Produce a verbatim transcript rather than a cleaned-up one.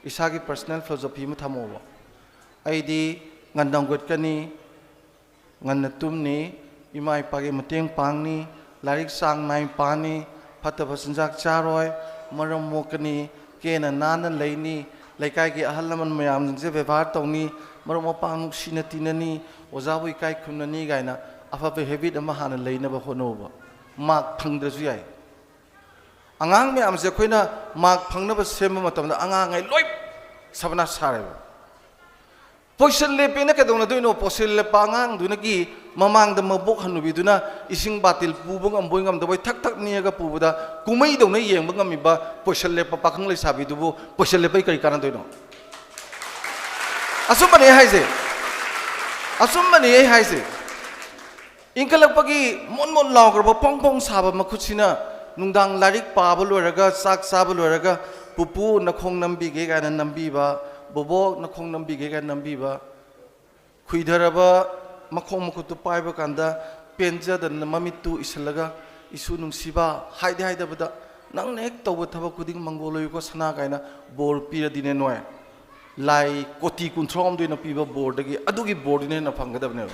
ꯏꯁꯥꯒꯤ personal philosophy ꯑꯃ ꯊꯝꯃꯣꯕ꯫ ꯑꯩꯗꯤ ꯉꯟꯅ ꯍꯧꯒꯠꯀꯅꯤ, ꯉꯟꯅ ꯇꯨꯝꯅꯤ, ꯏꯃꯥ ꯏꯄꯥꯒꯤ ꯃꯇꯦꯡ ꯄꯥꯡꯅꯤ, ꯂꯥꯏꯔꯤꯛ ꯆꯥꯡ ꯅꯥꯏ ꯄꯥꯅꯤ, ꯐꯠꯇꯕ ꯆꯤꯟꯖꯥꯛ ꯆꯥꯔꯣꯏ, ꯃꯔꯝ ꯃꯣꯛꯀꯅꯤ, ꯀꯦꯅ ꯅꯥꯟꯅ ꯂꯩꯅꯤ, ꯂꯩꯀꯥꯏꯒꯤ ꯑꯍꯜ ꯂꯃꯟ ꯃꯌꯥꯝꯁꯤꯡꯁꯦ ꯕꯦꯕꯥꯔ ꯇꯧꯅꯤ, ꯃꯔꯨꯞ ꯃꯄꯥꯡ ꯅꯨꯡꯁꯤꯅ ꯇꯤꯟꯅꯅꯤ, ꯑꯣꯖꯥꯕꯨ ꯏꯀꯥꯏ ꯈꯨꯝꯅꯅꯤ ꯀꯥꯏꯅ ꯑꯐꯕ habit ꯑꯃ ꯍꯥꯟꯅ ꯂꯩꯅꯕ ꯍꯣꯠꯅꯧꯕ꯫ Mark ꯐꯪꯗ꯭ꯔꯁꯨ ꯌꯥꯏ꯫ ꯑꯉꯥꯡ ꯃꯌꯥꯝꯁꯦ ꯑꯩꯈꯣꯏꯅ mark ꯐꯪꯅꯕ ꯁꯦꯝꯕ ꯃꯇꯝꯗ ꯑꯉꯥꯡꯉꯩ ꯂꯣꯏ ꯁꯕꯅꯥꯁ ꯁꯥꯔꯦꯕ꯫ ꯄꯣꯏꯁꯟ ꯂꯦꯞꯄꯦꯅ ꯀꯩꯗꯧꯅꯗꯣꯏꯅꯣ? ꯄꯣꯏꯁꯟ ꯂꯦꯞꯄ ꯑꯉꯥꯡꯗꯨꯅꯒꯤ ꯃꯃꯥꯡꯗ ꯃꯕꯣꯛ ꯍꯟꯅꯨꯕꯤꯗꯨꯅ ꯏꯁꯤꯡ ꯕꯥꯇꯤꯜ ꯄꯨꯕ ꯉꯝꯕꯣꯏ ꯉꯝꯗꯕꯣꯏ ꯊꯛ ꯊꯛ ꯅꯤꯛꯑꯒ ꯄꯨꯕꯗ ꯀꯨꯝꯍꯩꯗꯧꯅ ꯌꯦꯡꯕ ꯉꯝꯃꯤꯕ ꯄꯣꯏꯁꯟ ꯂꯦꯞꯄ ꯄꯥꯈꯪ ꯂꯩꯁꯥꯕꯤꯗꯨꯕꯨ ꯄꯣꯏꯁꯟ ꯂꯦꯞꯄꯩ ꯀꯔꯤ ꯀꯥꯟꯅꯗꯣꯏꯅꯣ? ꯑꯆꯨꯝꯕꯅꯦ ꯍꯥꯏꯁꯦ, ꯑꯆꯨꯝꯕꯅꯦ ꯑꯩ ꯍꯥꯏꯁꯦ꯫ ꯏꯟꯈꯠꯂꯛꯄꯒꯤ ꯃꯣꯟ ꯃꯣꯟ ꯂꯥꯎꯈ꯭ꯔꯕ ꯐꯣꯡ ꯐꯣꯡ ꯁꯥꯕ ꯃꯈꯨꯠꯁꯤꯅ ꯅꯨꯡꯗꯥꯡ ꯂꯥꯏꯔꯤꯛ ꯄꯥꯕ ꯂꯣꯏꯔꯒ, ꯆꯥꯛ ꯆꯥꯕ ꯂꯣꯏꯔꯒ, "ꯄꯨꯄꯨ ꯅꯈꯣꯡ ꯅꯝꯕꯤꯒꯦ" ꯀꯥꯏꯅ ꯅꯝꯕꯤꯕ, "ꯕꯣꯕꯣꯛ ꯅꯈꯣꯡ ꯅꯝꯕꯤꯒꯦ" ꯀꯥꯏꯅ ꯅꯝꯕꯤꯕ, ꯈꯨꯏꯊꯔꯕ ꯃꯈꯣꯡ ꯃꯈꯨꯠꯇꯨ ꯄꯥꯏꯕ ꯀꯥꯟꯗ ꯄꯦꯟꯖꯗꯅ ꯃꯃꯤꯠꯇꯨ ꯏꯁꯤꯜꯂꯒ, "ꯏꯁꯨ ꯅꯨꯡꯁꯤꯕ, ꯍꯥꯏꯗꯤ ꯍꯥꯏꯗꯕꯗ ꯅꯪꯅ ꯍꯦꯛ ꯇꯧꯕ ꯊꯕꯛ ꯈꯨꯗꯤꯡ ꯃꯪꯒꯣꯜ ꯑꯣꯏꯌꯨꯀꯣ ꯁꯅꯥ" ꯀꯥꯏꯅ ꯕꯣꯔ ꯄꯤꯔꯗꯤꯅꯦ ꯅꯣꯏ, ꯂꯥꯏ ꯀꯣꯇꯤ ꯀꯨꯟꯊ꯭ꯔꯥ ꯍꯨꯝꯗꯣꯏꯅ ꯄꯤꯕ ꯕꯣꯔꯗꯒꯤ ꯑꯗꯨꯒꯤ ꯕꯣꯔꯗꯨꯅ ꯍꯦꯟꯅ ꯐꯪꯒꯗꯕꯅꯦꯕ꯫